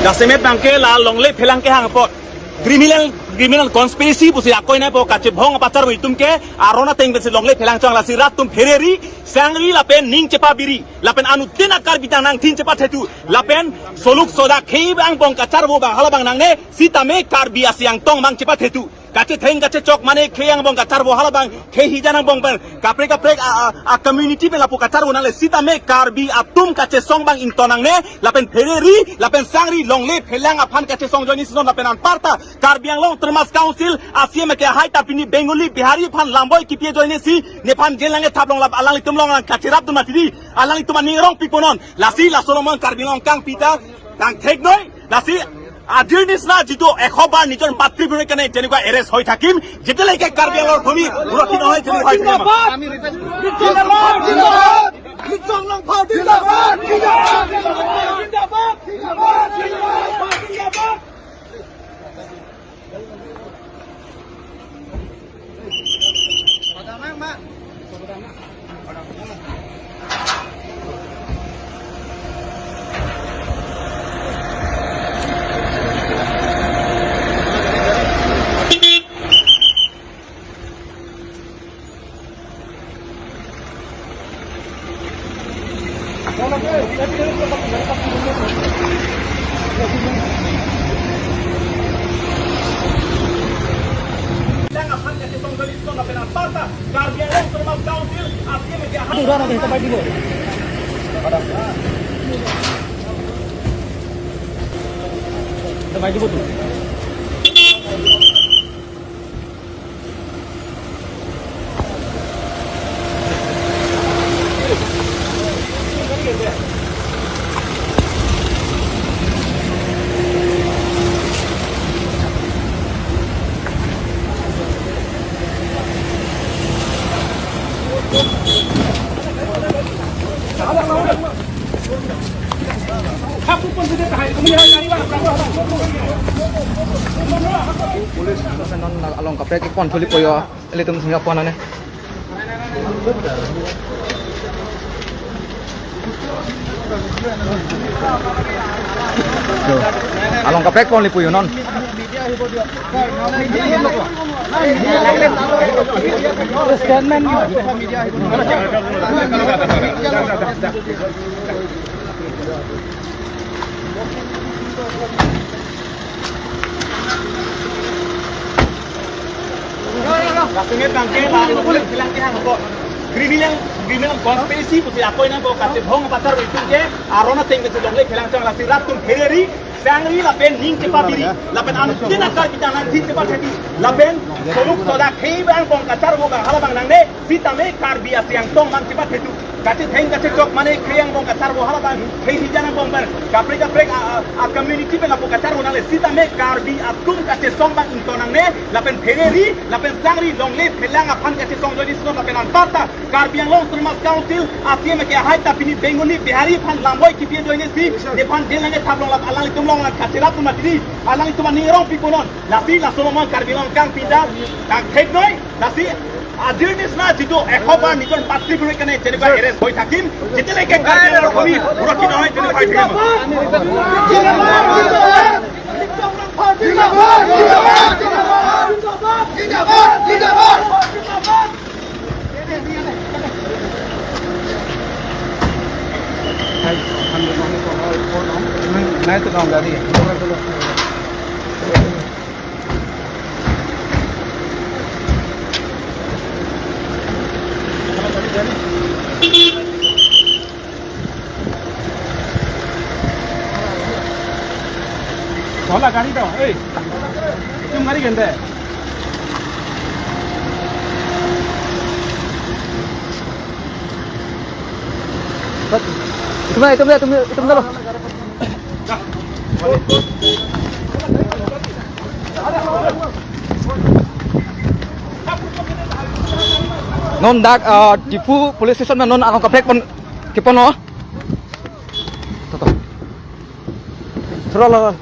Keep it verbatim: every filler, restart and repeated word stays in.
Jasemet abangke la longle phelang kehang apot criminal, criminal conspiracy pusi akoi nangpo kachebhong apacharvo itum ke. Aron ateng pensi longle phelang chong, lasi rat atum phereri, sangri lapen ning chepabiri, lapen anuttin a-Karbi ta nangthin chepathethu, lapen soluk soda khei angbong kacharvo abang halabang nangne, sitame Karbi asiang tong abang chepathethu. Kachetheng kachechok mane khei angbong kacharvo halabang, khei hijan angbong pen kaprek kaprek a, a, a community pen lapu kacharvo nangle, sitame Karbi atum kachesong abang ington nangne, lapen phereri lapen sangri longle phelang aphan kachesong ajoine si non, lapen anparta Karbi Anglong Autonomous Council a-C E M ke ahai ta pini Bengali Bihari aphan lamboi kipi ajoine si nephan jail nangne thap long, lap alanglitum along lang kacherap dun mati di, alanglitum aning rong pipo non. Lasi laso along Karbi Anglong kangpi ta kangthek noi. Lasi আজিৰ নিচিনা যিটো এশ বাৰ নিজৰ মাতৃভূমিৰ কাৰণে যেনেকুৱা এৰেষ্ট হৈ থাকিম, যেতিয়ালৈকে কাৰ্বি আংলঙৰ ভূমি সুৰক্ষিত নহয়, তেনেকুৱা হৈ থাকিম। জিন্দাবাদ! জিন্দাবাদ! জিন্দাবাদ! জিন্দাবাদ! জিন্দাবাদ! Police station non along kaprek pon thuli po yo, ilitum singga pon ane. Along kaprek pon lipu yo non. Statement. Jasemet abangke la longle phelang kehang apot criminal, criminal conspiracy pusi akoi nangpo kachebhong apacharvo itum ke. Aron ateng pensi longle phelang chong, lasi rat atum phereri, sangri lapen ning chepabiri, lapen anuttin a-Karbi ta nangthin chepathethu, lapen soluk soda khei angbong kacharvo abang halabang nangne, sitame Karbi asiang tong abang chepathethu. Kachetheng kachechok mane khei angbong kacharvo halabang, khei hijan angbong pen kaprek kaprek a, a, a community pen lapu kacharvo nangle, sitame Karbi atum kachesong abang ington nangne, lapen phereri lapen sangri longle phelang aphan kachesong ajoine si non, lapen anparta Karbi Anglong Autonomous Council a-C E M ke ahai ta pini Bengali Bihari aphan lamboi kipi ajoine si nephan jail nangne thap long, lap alanglitum along lang kacherap dun mati di, alanglitum aning rong pipo non. Lasi laso along Karbi Anglong kangpi ta kangthek noi. Lasi আজিৰ নিচিনা যিটো এশ বাৰ নিজৰ মাতৃভূমিৰ কাৰণে যেনেকুৱা এৰেষ্ট হৈ থাকিম, যেতিয়ালৈকে কাৰ্বি আংলঙৰ ভূমি সুৰক্ষিত নহয়, তেনেকুৱা হৈ থাকিম। Hola, gari to. Ei, itum gari ghente. Itum na, itum na, itum na, itum na lo. Non dak, ah, Diphu Police Station na non along kaprek pon kepon lo. To, to. Thura lo.